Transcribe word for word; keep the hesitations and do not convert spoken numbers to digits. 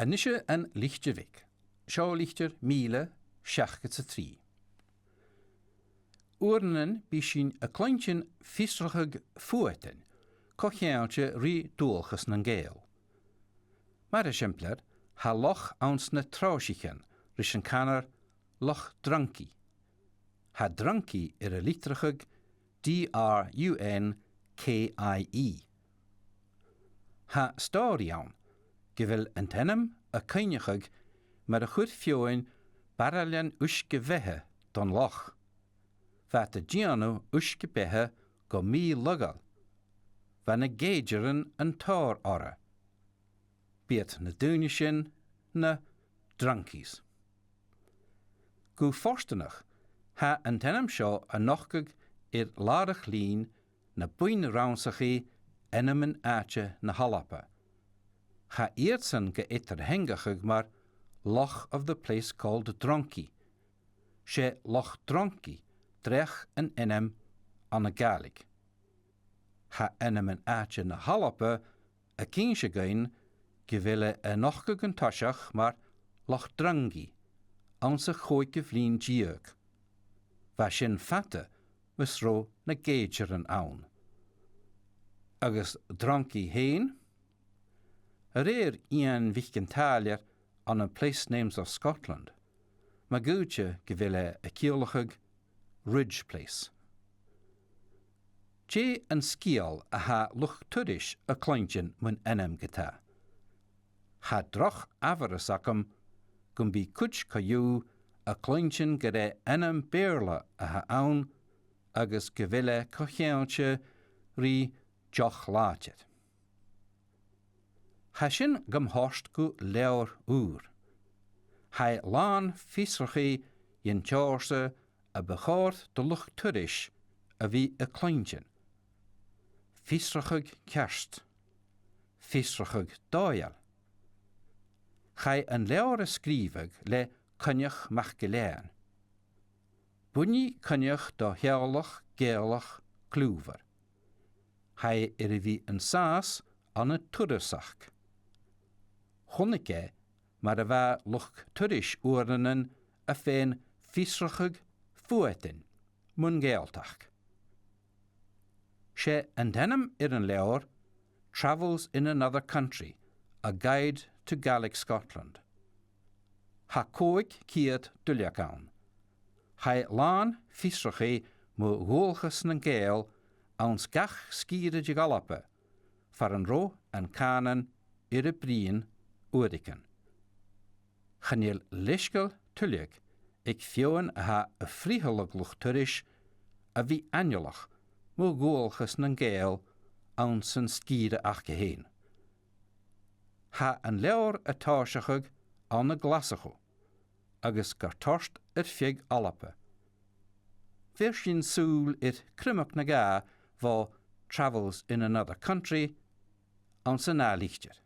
A-nis An Litir Bheag. Seo litir mìle seachdad 's a trì. Uaireannan bidh sinn a' cluinntinn fiosrachadh fuadain co-cheangailte ri dualchas nan Gàidheal. Mar eisimpleir, tha loch anns na Tròisichean ris an canar Loch Drunkie. Tha Drunkie air a litreachadh D R U N K I E. Tha stòiridh ann gu bheil an t-ainm a' cuimhneachadh mar a chuir feadhainn baraillean uisge-beatha don loch. Bha iad a' dèanamh uisge-beatha gu mì-laghail. Bha na gèidsearan an tòir orra. B' iad na daoine sin na drunkies. Gu fortanach, tha an t-ainm seo a' nochdadh air làrach-lìn na buinn-rannsachaidh Ainmean-Àite na h-Alba. Tha iadsan ga eadar-theangachadh mar Loch of the place called Drunkie. 'S e Loch Drunkie dreach an ainm ann an Gàidhlig. Tha Ainmean-Àite na h-Alba ag innse dhuinn gu bheil e a' nochdadh an toiseach mar Loch Drungie anns a' chòigeamh linn deug. Bha sin fada mus robh na gèidsearan ann. Agus Drunkie fhèin? A rèir Iain Mhic an Tàilleir ann am Place Names of Scotland, ma dh'fhaodte gu bheil e a' ciallachadh Ridge Place. Dè an sgeul a tha luchd-turais a' cluinntinn mun ainm ge-tà? Tha droch amharas agam gum bi cuid co-dhiù a' cluinntinn gur e ainm Beurla a th' ann agus gu bheil e co-cheangailte ri deoch-làidir. Tha sin gam thoirt gu leabhar ùr. Tha e làn fiosrachaidh dhen t-seòrsa a bu chòir do luchd-turais a bhith a' cluinntinn. Fiosrachadh ceart. Fiosrachadh dòigheil. Chaidh an leabhar a sgrìobhadh le Coinneach MacGill-Eain. Buinidh Coinneach do theaghlach Gàidhealach cliùmhor. Tha e air a bhith an sàs ann an turasachd. Chunnaic e mar a bha luchd-turais uaireannan a' faighinn fiosrachadh fuadain mun Ghàidhealtachd. 'S e an t-ainm air an leabhar Travels in Another Country, A Guide to Gaelic Scotland. Tha còig ceud duilleag ann. Tha e làn fiosrachaidh mu dhualchas nan Gàidheal anns gach sgìre de dh'Alba, far an robh an cànan air a bruidhinn uaireigin. Chan eil leisgeul tuilleadh aig feadhainn a tha a' frithealadh luchd-turais a bhith aineolach mu dhualchas nan Gàidheal anns an sgìre aca fhèin. Tha an leabhar a' tòiseachadh ann an Glaschu agus gar toirt air feadh Alba. Bheir sinn sùil air criomag no dhà bho Travels in Another Country anns an ath litir.